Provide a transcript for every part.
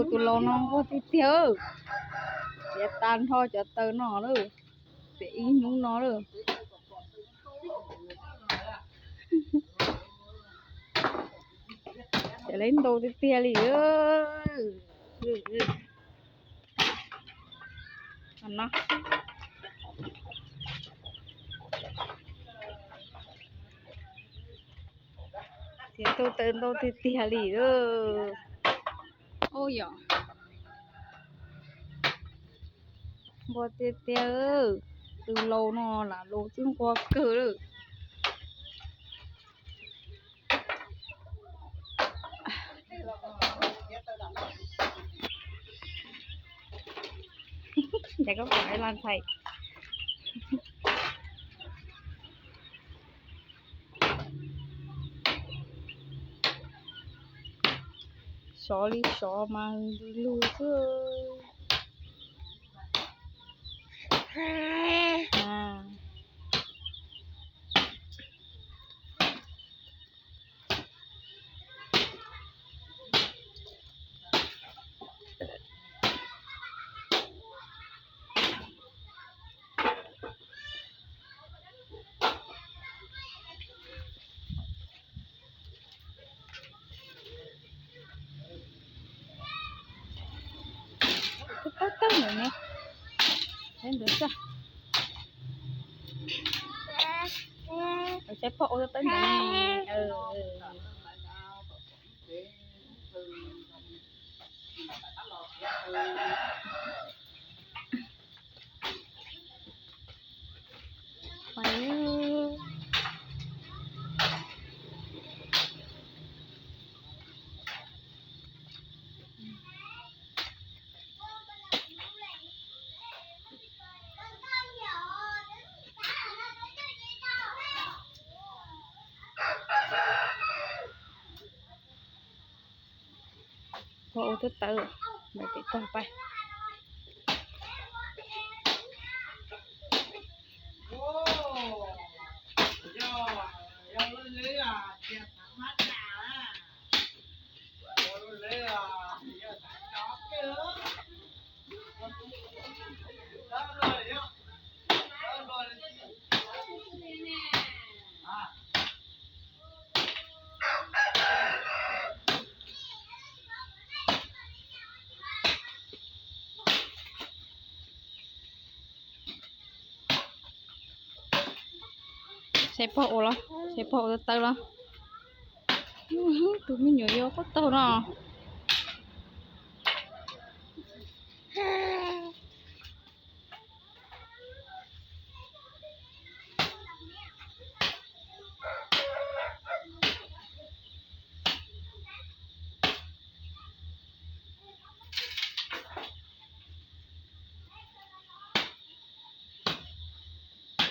Tus laus no nquag tiag tiag, txiav tag nrho cov taws no lawm, txiav ib hnub no lawm. Txiav ntau tiag tiag li. Txiav tau taws ntau tiag tiag li lawm. Ua yom, nquag tiag tiag. Tus laus no lam laus twb nquag kawg lawm. Ces koj pom ib lo ntxhais sov li sov mas lug xwb. Tawb tawb ntawd ne, tawb ntawd xwb. Saib pog ua tawb ntawd ne. Pog ua tawb tawb, ntawm pem tog pais. Saib pog ua los, saib pog ua tawb tawb los. Tus me nyuam yau qub taug no.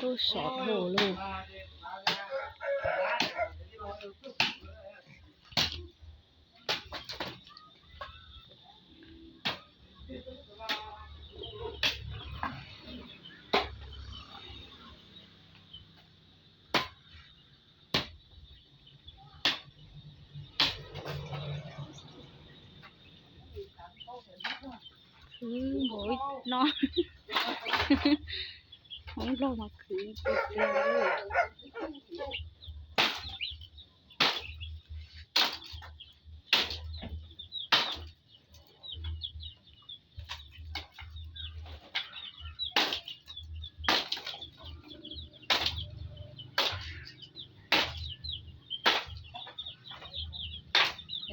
Tub sov dhau lawm. Khwv npaum no, Hmoob Nplog mas khwv tiag tiag.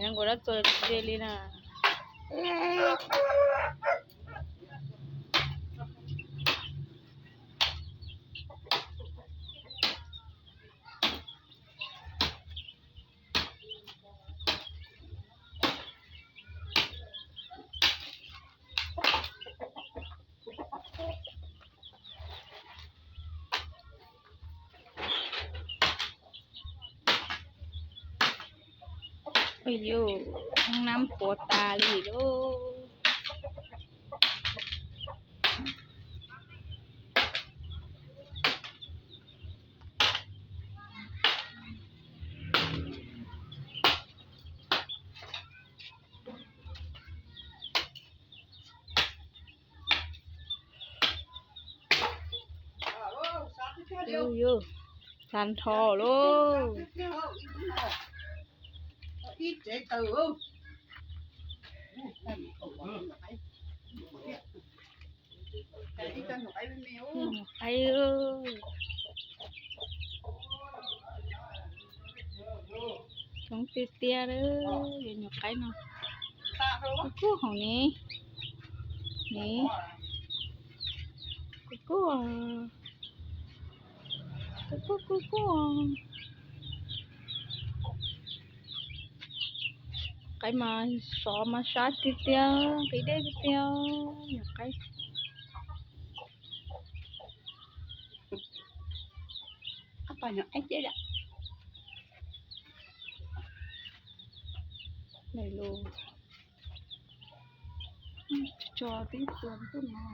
Nkaus dab txua ze li na. Ua yus, nab puas tas li lauj. Yus, tag nrho lauj. Nyuam qaib, coob tiag tiag li. Nyuam qaib no, kub kub hauv ne, ne, kub kub, kub kub kub kub. Qaib mas sov mas sab tiag tiag, nqi dej tiag tiag. Nyuam qaib, tso tib tug tuaj no.